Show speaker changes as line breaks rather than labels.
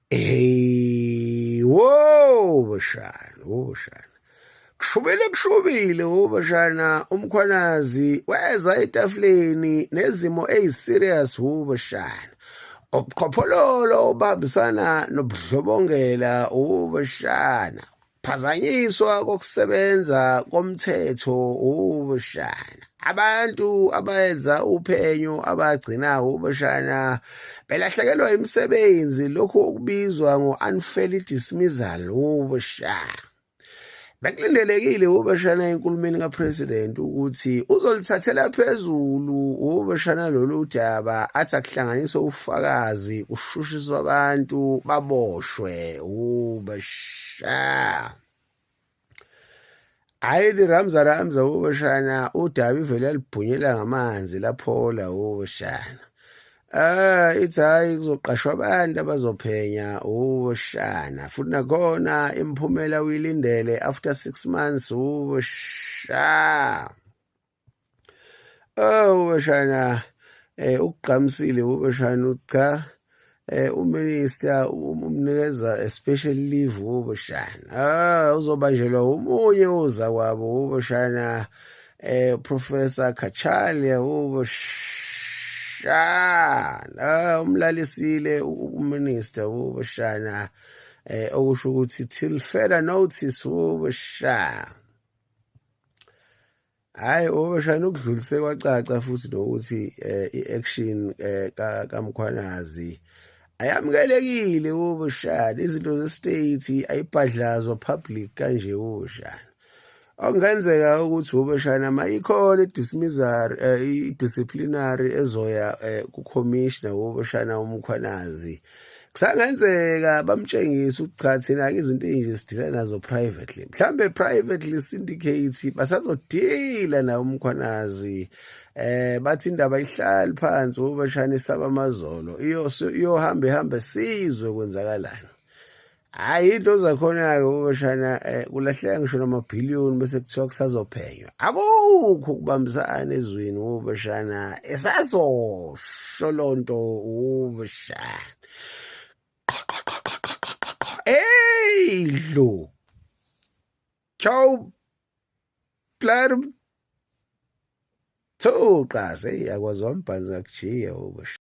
Hey, wo bashana, wo bashana. Kushubile kushubile wo bashana, uMkhwanazi weza etafuleni nezimo eziserious wo bashana. Ubuqhophololo obambisana nobudlobongela wo bashana. Phazanyiswa kokusebenza komthetho ubushana. Abantu abayenza uphenyo abagcina ubushana belahlekelwa imisebenzi, lokhu okubizwa ngo-unfairly dismissal ubushana. Bekulindelekile ubashana enkulumeni kapresident ukuthi uzolithathela phezulu ubashana lolu daba, athi akuhlanganiswe ubufakazi, kushushiswe abantu baboshwe ubasha. Hayi liramza ramza ubashana, udaba ivele yalibhunyela ngamanzi laphola ubashana. Ithi hayi kuzoqashwa abantu abazophenya ushana, futhi nakhona imiphumela uyilindele after 6 months usha. Oh bashana, ukugqamsile ubashana, cha, uminister umnikeza a special leave ubashana. Uzobanjelwa omunye uza kwabo ubashana, Professor Cachalia ubashana. Umlalisile uminister ubashana, okusho ukuthi till further notice ubashana. Hayi ubashana ukudlulise kwacaca futhi nokuthi i-action kaMkhwanazi ayamukelekile ubashana. Izinto ze-state ayibhadlazwa public kanje ubashana. Okungenzeka ukuthi ubashana mayikhona i-dismissal, i-disciplinary ezoya ku-commissioner ubashana uMkhwanazi, kusangenzeka bamtshengise ukuthi cha, thina ke izinto ezinje sidila nazo privately, mhlambe privately syndicate basazodila nawo uMkhwanazi. Bathi indaba ihlali phansi ubashana, isaba amazolo, iyohamba ihambe sizwe kwenzakalani. Hayi into zakhona-ke ubashana, kulahleka ngisho namabhiliyoni bese kuthiwa kusazophenywa, akukho ukubambisana ezweni ubashana, esazosho lonto ubashana. Hey lo ciao plan thuqa seyakwazi wambhanza kujiya ubashana.